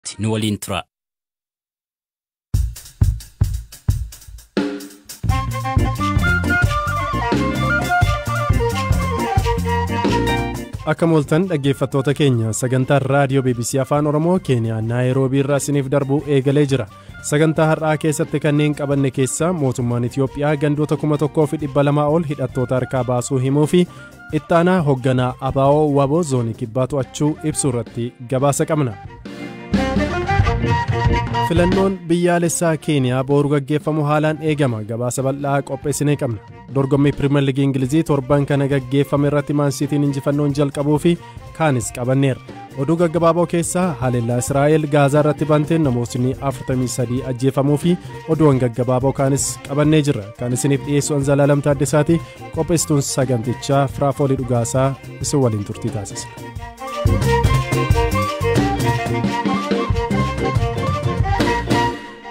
xumuraatti nu waliin tura. Akka mooltan dhaggeeffattoota keenya, sagantaan raadiyoo BBC Afaan Oromoo Keeniyaa Naayiroobii irraa isiniif darbu eegalee jira. Sagantaa har'aa keessatti kanneen qabanne keessaa mootummaan Itiyoophiyaa gandoota 1200 ol hidhattoota harkaa baasuu himuu fi ittaanaa hoogganaa ABO WBO zoonii kibbaa to'achuu ibsuu irratti gabaasa qabna. Filannoon biyyaalessaa Keeniyaa boru gaggeeffamu haalaan eegama. Gabaasa bal'aa qopheessinee qabna. Dorgommii Pirimeer Liigii Ingilizii torban kana gaggeeffame irratti Maansiitiin injifannoon jalqabuu fi kaanis qabanneerra. Oduu gaggabaaboo keessaa haleellaa Israa'el Gaazaa irratti banteen namootni 43 ajjeefamuu fi oduuwwan gaggabaaboo kaanis qabannee jirra. Kan isiniif dhiyeessu Anzalaalam Taaddasaati. Qopheessituun sagantichaa Firaafoolii Dhugaasaa isin waliin turtii taasisa.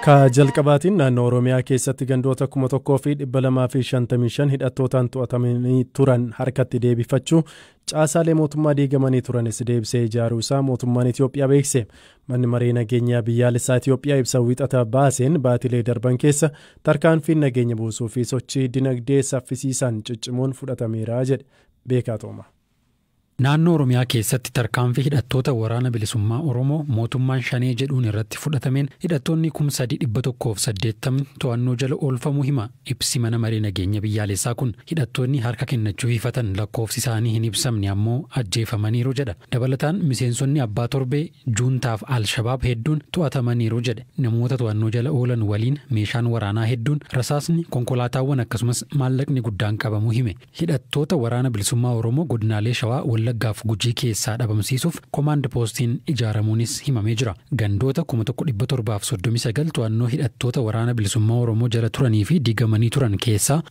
Ka jalqabaatiin naannoo Oromiyaa keessatti gandoota 1255 hidhattootaan to'atamanii turan harkatti deebifachuu, caasaalee mootummaa diigamanii turanis deebisee ijaaruu isaa mootummaan Itiyoophiyaa beekse. Manni maree nageenyaa biyyaalessaa Itiyoophiyaa ibsa wixata baaseen baatilee darban keessa tarkaanfiin nageenya buusuu fi sochii dinagdee saffisiisaan ciccimoon fudhatameera jedhe. Beekaa Tooma. Naannoo Oromiyaa keessatti tarkaanfii hidhattoota Waraana Bilisummaa Oromoo mootummaan Shanee jedhuun irratti fudhatameen hidhattoonni 3180 to'annoo jala oolfamuu hima ibsi mana maree nageenya biyyaalessaa kun. Hidhattoonni harka kennachuu hifatan lakkoofsi isaanii hin ibsamne ammoo ajjeefamaniiru jedha. Dabalataan miseensonni abbaa torbee, juuntaaf Alshabaab hedduun to'atamaniiru jedhe. Namoota to'annoo jala oolan waliin meeshaan waraanaa hedduun, rasaasni, konkolaataawwan akkasumas maallaqni guddaan qabamuu hime. Hidhattoota Waraana Bilisummaa Oromoo godinaalee Shawaa, Wallaggaaf Gujii keessaa dhabamsiisuuf komaand poostiin ijaaramuunis himamee jira. Gandoota 1739 to'annoo hidhattoota Waraana Bilisummaa Oromoo jala turanii fi diigamanii turan keessaa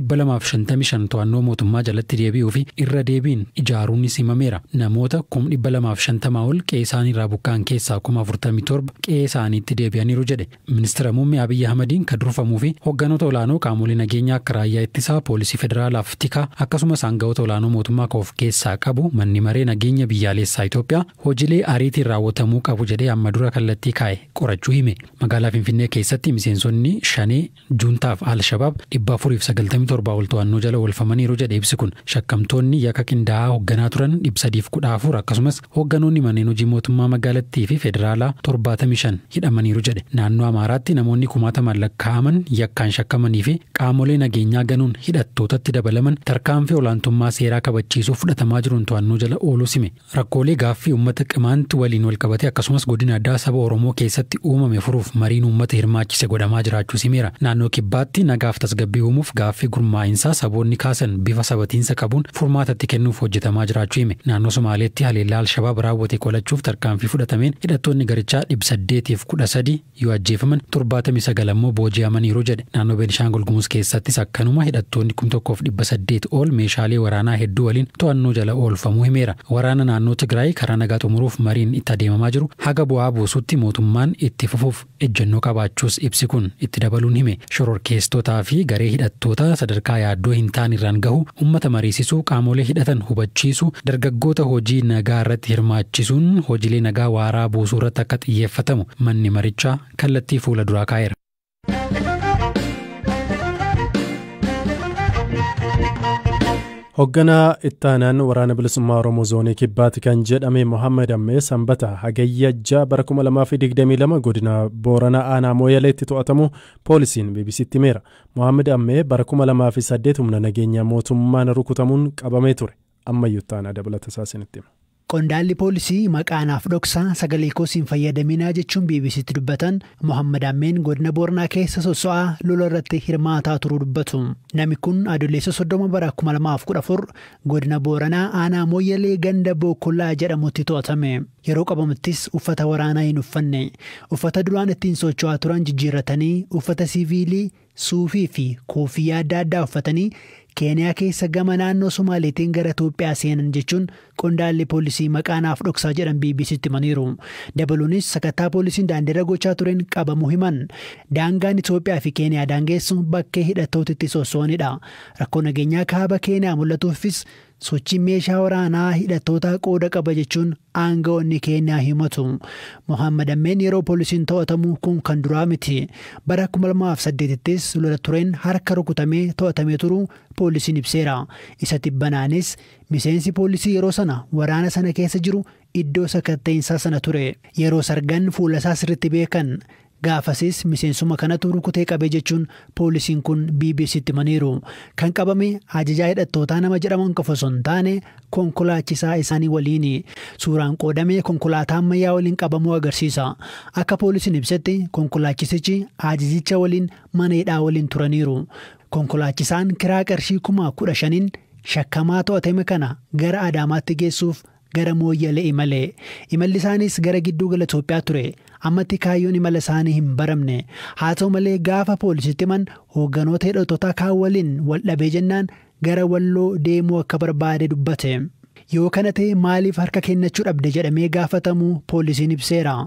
1255 to'annoo mootummaa jalatti deebi'uu fi irra deebiin ijaaruunis himameera. Namoota 250,000 ol qe'ee isaanii irraa buqqa'an keessaa 47,000 qe'ee isaaniitti deebi'aniiru jedhe. Ministeera Muummee Abiyyi Ahmadiin kan durfamuu fi hogganoota olaanoo qaamolee nageenyaa akka raayyaa ittisaa, poolisii federaalaaf tikaa akkasumas aangawoota olaanoo mootummaa kan of keessaa qabu manni maree nageenya biyyaalessaa Itoophiyaa hojiilee ariitiin raawwatamuu qabu jedhee amma dura kallattii kaa'e qorachuu hime. Magaalaa Finfinnee keessatti miseensonni Shanee, juuntaaf Alshabaab 497 ol to'annoo jala oolfamaniiru jedhe ibsi kun. Shakkamtoonni yakka qindaa'aa hoogganaa turan 314 akkasumas hoogganoonni manneen hojii mootummaa magaalattii fi federaalaa 75 hidhamaniiru jedhe. Naannoo Amaaraatti namoonni kumaataman lakkaa'aman yakkaan shakkamanii fi qaamolee nageenyaa ganuun hidhattootatti dabalaman tarkaanfii olaantummaa seeraa kabachiisuuf fudhatamaa jiruun to'annoo jala ooluu hime. Rakkoolee gaaffii uummata Qimaanti waliin walqabate akkasumas godina addaa saba Oromoo keessatti uumame furuuf mariin uummata hirmaachise godhamaa jiraachuu himeera. Naannoo kibbaatti nagaaf tasgabbii uumuuf gaaffii gurmaa'insaa saboonni kaasan bifa sabatiinsa qabuun furmaatatti kennuuf hojjetamaa jiraachuu hime. Naannoo Somaaleetti haleellaa Alshabaab raawwate qolachuuf tarkaanfii fudhatameen hidhattoonni garichaa 813 yoo ajjeefaman, 79 ammoo booji'amaniiru jedhe. Naannoo Beenishaangul Gumuz keessattis akkanuma hidhattoonni 1800 ol meeshaalee waraanaa hedduu waliin to'annoo jala oolfamuu himeera. Waraana naannoo Tigraay karaa nagaa xumuruuf mariin itti adeemamaa jiru haga bu'aa buusutti mootummaan itti fufuuf ejjennoo qabaachuus ibsi kun itti dabaluun hime. Shororkeessitotaa fi garee hidhattoota sadarkaa yaaddoo hin taane irraan gahu uummata mariisisuu, qaamolee hidhatan hubachiisuu, dargaggoota hojii nagaa irratti hirmaachisuun hojiilee nagaa waaraa buusuu irratti akka xiyyeeffatamu manni marichaa kallattii fuula duraa kaa'eera. Hoogganaa ittaanaan Waraana Bilisummaa Oromoo zoonii kibbaatti kan jedhame Mohaammed Ammee Sanbata hagayya 6 bara 2022 godina Booranaa aanaa Mooyaleetti to'atamu poolisiin BBCtti himeera. Mohaammed Ammee bara 2008 humna nageenyaa mootummaan rukutamuun qabamee ture. Ammayyuu ittaanaa dabalata isaa isinitti hima. Qondaalli poolisii maqaanaaf dhoksaa sagalee koosiin fayyadaminaa jechuun BBCtti dubbatan Mohaammed Ammeen godina Booranaa keessa sosso'aa lola irratti hirmaataa turuu dubbatu. Namni kun Adoolessa 30 bara 2014 godina Booranaa aanaa Mooyyalee ganda Bookkollaa jedhamutti to'atame. Yeroo qabamuttis uffata waraanaa hin uffanne. Uffata duraan ittiin socho'aa turan jijjiirratanii uffata siviilii, suufii fi kuufiyyaa adda addaa uffatanii Keeniyaa keessa gama naannoo Somaaliitiin gara Itoophiyaa seenan jechuun qondaalli poolisii maqaanaaf dhoksaa jedhan BBCtti himaniiru. Dabaluunis sakattaa poolisiin daandiirra gochaa tureen qabamuu himan. Daangaan Itoophiyaa fi Keeniyaa daangeessu bakkee hidhattoota itti sosso'anidha. Rakkoo nageenyaa kaaba Keeniyaa mul'atuufis Sochii meeshaa waraanaa hidhattoota qooda qaba jechuun aangawoonni Keeniyaa himatu. Mohaammed Ammeen yeroo poolisiin to'atamu kun kan duraa miti. Bara 2008ttis lola tureen harka rukutamee to'atamee turu poolisiin ibseera. Isa tibbanaanis miseensi poolisii yeroo sana waraana sana keessa jiru iddoo sakatta'insaa sana ture. Yeroo sargan fuula isaa sirriitti beekan. Gaafasis miseensuma kanatu rukutee qabe jechuun poolisiin kun BBCtti himaniiru. Kan qabame ajajaa hidhattootaa nama jedhaman qofa osoo hin taane konkolaachisaa isaanii waliini. Suuraan qoodame konkolaataa ammayyaa waliin qabamuu agarsiisa. Akka poolisiin ibsetti konkolaachisichi ajajicha waliin mana hidhaa waliin turaniiru. Konkolaachisaan kiraa qarshii 15,000 shakkamaa to'atame kana gara Adaamaatti geessuuf gara Mooyyalee imale. Imalli isaanis gara gidduu gala Itoophiyaa ture. Ammatti kaayyoon imala isaanii hin baramne. Haa ta'u malee gaafa poolisitti himan hoogganoota hidhattoota kaan waliin wal dhabee jennaan gara Walloo deemuu akka barbaade dubbate. Yoo kana ta'e maaliif harka kennachuu dhabde jedhamee gaafatamu poolisiin ibseera.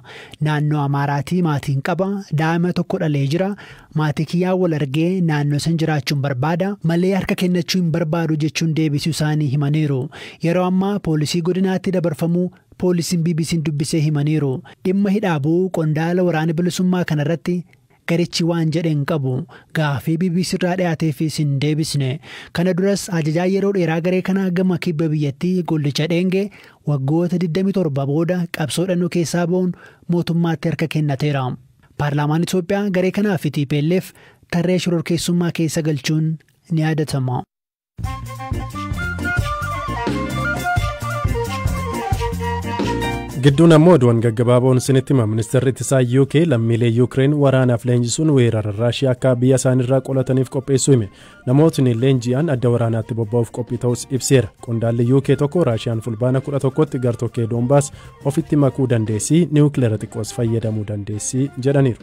Naannoo Amaaraatii maatiin qaba, daa'ima tokko dhalee jira, maatii kiyyaa wal argee naannoo san jiraachuun barbaada malee harka kennachuu hin barbaadu jechuun deebisuu isaanii himaniiru. Yeroo ammaa poolisii godinaatti dabarfamuu poolisiin BBC'n dubbisee himaniiru. Dhimma hidhaabuu qondaala waraana bilisummaa kanarratti garichi waan jedhe hin qabu. Gaafii BBC irraa dhiyaateefis hin deebisne. Kana duras ajajaa yeroo dheeraa garee kanaa gama kibba biyyattii Gollicha Dheengee waggoota 27 booda qabsoo hidhannoo keessaa ba'uun mootummaatti harka kennateera. Paarlaamaan Itoophiyaa garee kanaa fi TPLF tarree shororkeessummaa keessa galchuun ni yaadatama. Gidduun ammoo oduuwwan gaggabaaboon isinitti hima. Ministeerri ittisaa UK lammiilee Yuukireen waraanaaf leenjisuun weerara Raashiyaa akka biyya isaaniirraa qolataniif qopheessuu hime. Namootni leenji'an adda waraanaatti bobba'uuf qophii ta'us ibseera. Qondaalli UK tokko Raashiyaan fulbaana 11tti gartokkee Doombaas ofitti makuu dandeessii niwukileera xiqqoos fayyadamuu dandeessii jedhaniiru.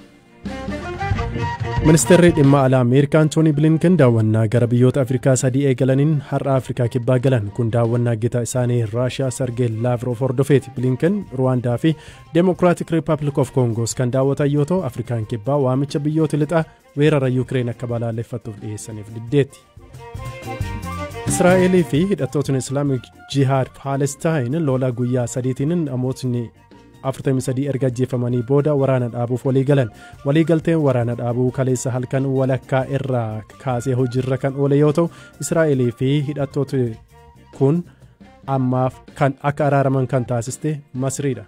Ministeerri dhimma alaa Ameerikaa Antoonii Bilinken daawwannaa gara biyyoota Afrikaa sadii eegalaniin har'a Afrikaa kibbaa galan. Kun daawwannaa gita isaanii Raashiyaa Sergey Laavrov hordofeeti. Bilinken Ruwaandaa fi Democratic Republic of Congoos kan daawwatan yoo ta'u, Afrikaan kibbaa waamicha biyyoota lixaa weerara Yuukireen akka balaaleffattuuf dhiyeessaniif diddeetti. Israa'elii fi hidhattootni Islaamik Jihaad Paalestaayin lola guyyaa sadiitiin namootni 43 erga ajjeefamanii booda waraana dhaabuuf walii galan. Waliigalteen waraana dhaabuu kaleessa halkan walakkaa irraa kaasee hojiirra kan oole yoo ta'u, Israa'elii fi hidhattooti kun ammaaf kan akka araaraman kan taasiste Masriidha.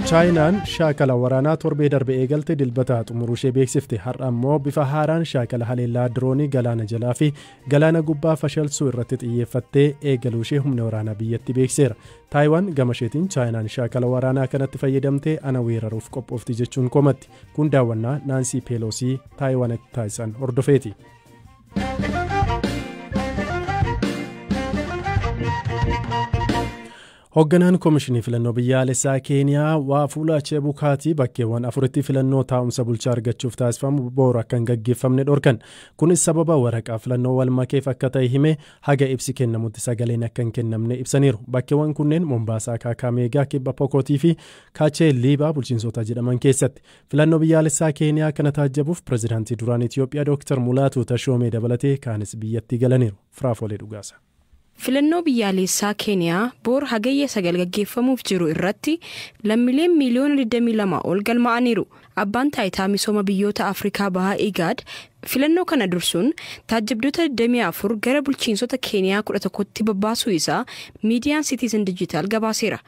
Chaayinaan shaakala waraanaa torbee darbe eegalte dilbata xumuruu ishee beeksifte. Har'a ammoo bifa haaraan shaakala haleellaa diroonii galaana jalaa fi galaana gubbaa fashalsuu irratti xiyyeeffattee eegaluu ishee humna waraanaa biyyatti beekseera. Taayiwaan gama isheetiin Chaayinaan shaakala waraanaa kanatti fayyadamtee ana weeraruuf qophoofti jechuun komatti. Kun daawwannaa Naansii Peeloosii Taayiwaanitti taasisan hordofeeti. Hoogganaan Koomishinii Filannoo Biyyaalessaa Keeniyaa Waafula Chebukaatii bakkeewwan afuritti filannoo taa'umsa bulchaa argachuuf taasifamu boru akka hin gaggeeffamne dhorkan. Kunis sababa waraqaa filannoo wal makeef akka ta'e hime haga ibsi kennamutti sagaleen akka hin kennamne ibsaniiru. Bakkeewwan kunneen Mombaasaa, Kaakaameegaa, Kibba Pokootii fi Kaachee Liibaa bulchiinsota jedhaman keessatti. Filannoo biyyaalessaa Keeniyaa kana taajjabuuf pirezidaantii duraan Itoophiyaa Dr. Mulaatu Tashoomee dabalatee kaanis biyyattii galaniiru. Firaafolee Dhugaasa. Filannoo biyyaalessaa Keeniyaa boor hagayya 9 gaggeeffamuuf jiru irratti lammiileen miiliyoona 22 ol galmaa'aniiru. Abbaan taayitaa misooma biyyoota Afrikaa Bahaa IGAD filannoo kana dursuun taajjabdoota 24 gara bulchiinsota Keeniyaa 11tti babbaasuu isaa miidiyaan Citizen Digital gabaaseera.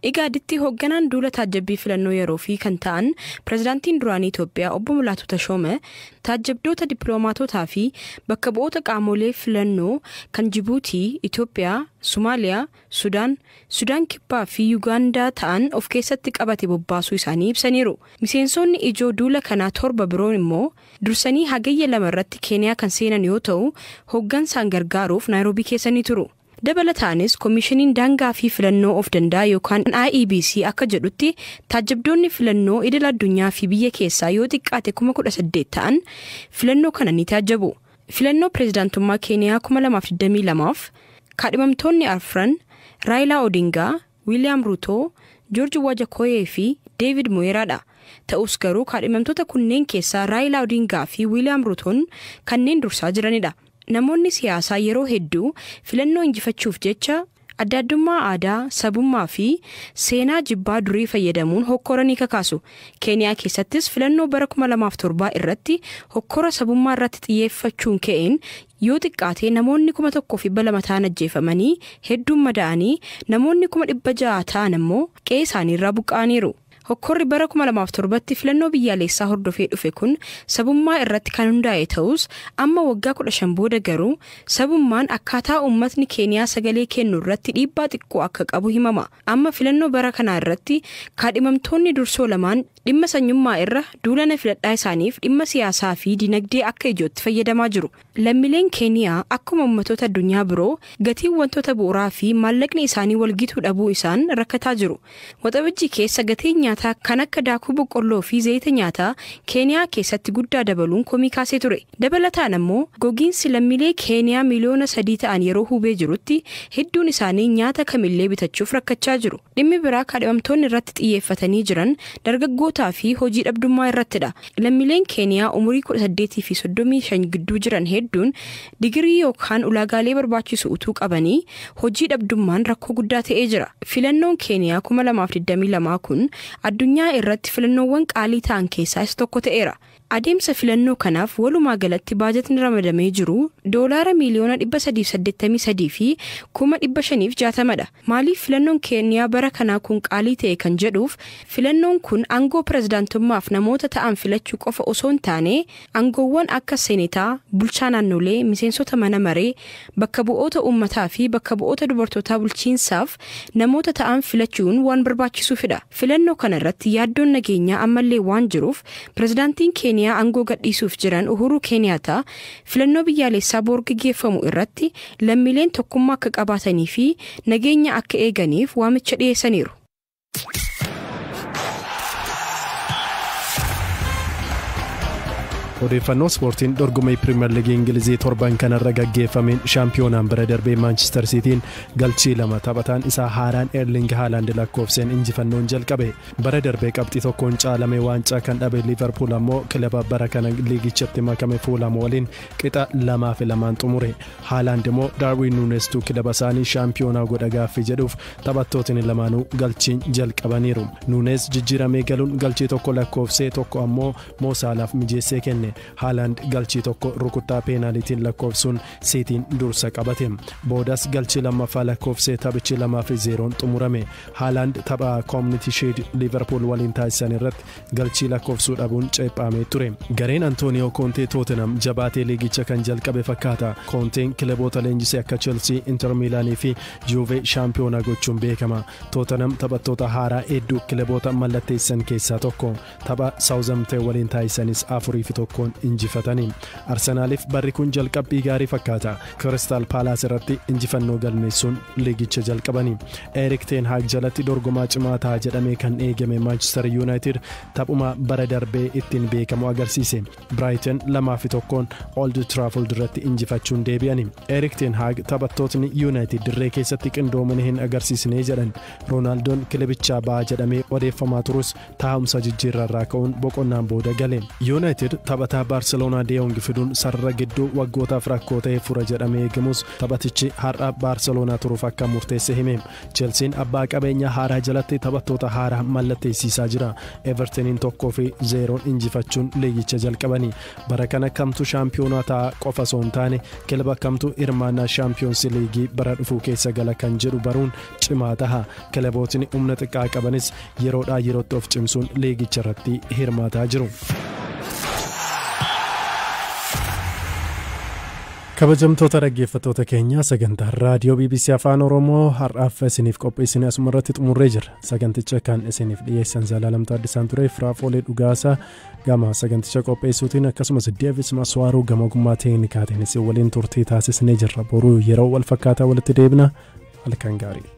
IGADitti hoogganaan duula taajjabbii filannoo yeroo fi kan ta'an pirezidaantiin duraanii Itoophiyaa obbo Mulaatu Tashoome taajjabdoota dippiloomaatotaa fi bakka bu'oota qaamolee filannoo kan Jibuutii, Itoophiyaa, Somaaliyaa, Sudaan, Sudaan Kibbaa fi Yuugaandaa ta'an of keessatti qabate bobbaasuu isaanii ibsaniiru. Miseensonni ijoo duula kanaa 7 biroon immoo dursanii hagayya 2 irratti Keeniyaa kan seenan yoo ta'u, hooggansaan gargaaruuf Naayiroobii keessa ni turu. Dabalataanis koomishiniin daangaa fi filannoo of danda'a yookaan IEBC akka jedhutti taajjabdoonni filannoo idil addunyaa fi biyya keessaa yoo xiqqaate 18,000 ta'an filannoo kana ni taajjabu. Filannoo pirezidaantummaa Keeniyaa 2022f kaadhimamtoonni afran Raayilaa Odingaa, Wiiliyaam Ruutoo, Joorji Wajakoyee fi Deevid Muyeeraadha. Ta'us garuu kaadhimamtoota kunneen keessaa Raayilaa Odingaa fi Wiiliyaam Ruutoon kanneen dursaa jiranidha. Namoonni siyaasaa yeroo hedduu filannoo injifachuuf jecha adda addummaa aadaa, sabummaa fi seenaa jibbaa durii fayyadamuun hokkora ni kakaasu. Keeniyaa keessattis filannoo bara 2007 irratti hokkora sabummaa irratti xiyyeeffachuun ka'een yoo xiqqaate namoonni 1200 ta'an ajjeefamanii, hedduun madaa'anii, namoonni 600,000 ta'an immoo qe'ee isaaniirraa buqqa'aniiru. Hokkorri bara 2007tti filannoo biyyaalessaa hordofee dhufe kun sabummaa irratti kan hundaa'e ta'us, amma waggaa 15 booda garuu sabummaan akkaataa uummatni Keeniyaa sagalee kennu irratti dhiibbaa xiqqoo akka qabu himama. Amma filannoo bara kanaa irratti kaadhimamtoonni dursoo lamaan dhimma sanyummaa irra duulana filadhaa isaaniif dhimma siyaasaa fi dinagdee akka ijootti fayyadamaa jiru. Lammiileen Keeniyaa akkuma uummattoota addunyaa biroo gatiin wantoota bu'uuraa fi maallaqni isaanii walgituu dhabuu isaan rakkataa jiru. Waxabajjii keessa gatiin nyaataa kan akka daakuu boqqolloo fi zayita nyaataa Keeniyaa keessatti guddaa dabaluun komii kaasee ture. Dabalataan ammoo gogiinsi lammiilee Keeniyaa 3 miliyoona ta'an yeroo hubee jirutti hedduun isaanii nyaata kamillee bitachuuf rakkachaa jiru. Dhimmi biraa kaadhimamtoonni irratti xiyyeeffatanii jiran dargaggootaa fi hojii dhabdummaa irrattidha. Lammiileen Keeniyaa umurii 18 fi 35 gidduu jiran hedduun digirii yookaan ulaagaalee barbaachisu utuu qabanii hojii dhabdummaan rakkoo guddaa ta'ee jira. Filannoon Keeniyaa 2022 kun addunyaa irratti filannoowwan qaalii ta'an keessaa isa tokko ta'eera. Adeemsa filannoo kanaaf walumaa galatti baajatni ramadamee jiru $383,560,000. Maaliif filannoon Keeniyaa bara kanaa kun qaalii ta'e kan jedhuuf, filannoon kun aangoo pirezidaantummaaf namoota ta'an filachuu qofa osoo hin taane, aangoowwan akka seenetaa, bulchaa naannolee, miseensota mana maree, bakka bu'oota uummataa fi bakka bu'oota dubartootaa bulchiinsaaf namoota ta'an filachuun waan barbaachisuufidha. Filannoo kana irratti yaaddoon nageenyaa ammallee waan jiruuf, pirezidaantiin Keeniyaa aangoo gadhiisuuf jiran Uhuru Keeniyaataa filannoo biyyaalessaa boor gaggeeffamu irratti lammiileen tokkummaa akka qabaatanii fi nageenya akka eeganiif waamicha dhiyeessaniiru. Odeeffannoo ispoortiin, dorgommii Pirimeer Liigii Ingilizii torban kanarra gaggeeffameen shaampiyoonaan bara darbee Maanchister Siitiin galchii lama taphataan isaa haaraan Eerling Haalaand lakkoofseen injifannoon jalqabe. Bara darbee qabxii tokkoon caalame waancaa kan dhabe Liivarpuul ammoo kilaba bara kana liigichatti makame Fuulaam waliin qixa 2-2 xumure. Haalaand immoo Daarwiin Nuunestuu kilaba isaanii shaampiyoonaa godha gaaffii jedhuuf taphattootni lamaanuu galchiin jalqabaniiru. Nuunes jijjiiramee galuun galchii tokko lakkoofsee, tokko ammoo Moosaalaaf mijeessee kenne. Haalaand galchii tokko rukuttaa peenaalitiin lakkoofsuun Siitiin dursa qabate. Boodas galchii lammaffaa lakkoofsee taphichi 2-0n xumurame. Haalaand tapha Community Shield Liverpool waliin taasisan irratti galchii lakkoofsuu dhabuun ceephaamee ture. Gareen Antooniyoo Koontee Tootenham jabaatee liigicha kan jalqabe fakkaata. Koonteen kilaboota leenjisee akka Chelsea, Inter Miilaanii fi Juve shaampiyoonaa gochuun beekama. Tootenham taphattoota haaraa hedduu kilaboota mallatteessan keessaa tokko. Tapha Saawuzamteen waliin taasisanis 4-1n injifatanii. Arsenaaliif barri kun jalqabbii gaarii fakkaata. Kiristaal Paalaas irratti injifannoo galmeessuun liigicha jalqabanii. Erik Ten Haag jalatti dorgomaa cimaa ta'a jedhamee kan eegame Maanchister Yuunaayitid taphuma bara darbee ittiin beekamu agarsiise. Biraayiten 2-1n Old Trafford irratti injifachuun deebi'ani. Erik Ten Haag taphattootni Yuunaayitid dirree keessatti qindoomina hin agarsiisnee jedhan. Roonaaldoon kilabichaa ba'a jedhamee odeeffamaa turus taa'umsa jijjiirraarraa ka'uun boqonnaan booda gale. Yuunaayitid taphataa Baarseloonaa Deeyoong fiduun sarara gidduu waggootaaf rakkoo ta'e fura jedhamee eegamus, taphatichi har'a Baarseloonaa turuuf akka murteesse hime. Chelsiin abbaa qabeenyaa haaraa jalatti taphattoota haaraa mallatteessisaa jira. Evertoniin 1-0n injifachuun liigicha jalqabani. Bara kana kamtu shaampiyoonaa ta'a qofa osoo hin taane, kilaba kamtu hirmaannaa Shaampiyoonsi Liigii bara dhufuu keessa gala kan jedhu baruun cimaa taha. Kilabootni humna xiqqaa qabanis yeroodhaa yerootti of cimsuun liigicha irratti hirmaataa jiru. Kabajamtoota dhaggeeffattoota keenya, sagantaa raadiyoo BBC Afaan Oromoo har'aaf isiniif qopheessine asuma irratti xumurree jirra. Saganticha kan isiniif dhiyeessan Zalaalamtaa Addisaan ture, Firaafolee Dhugaasaa gama saganticha qopheessuutiin, akkasumas Deevis Maswaaruu gama ogummaa teeknikaatiin isin waliin turtii taasisnee jirra. Boruu yeroo wal fakkaataa walitti deebina, halkan gaarii.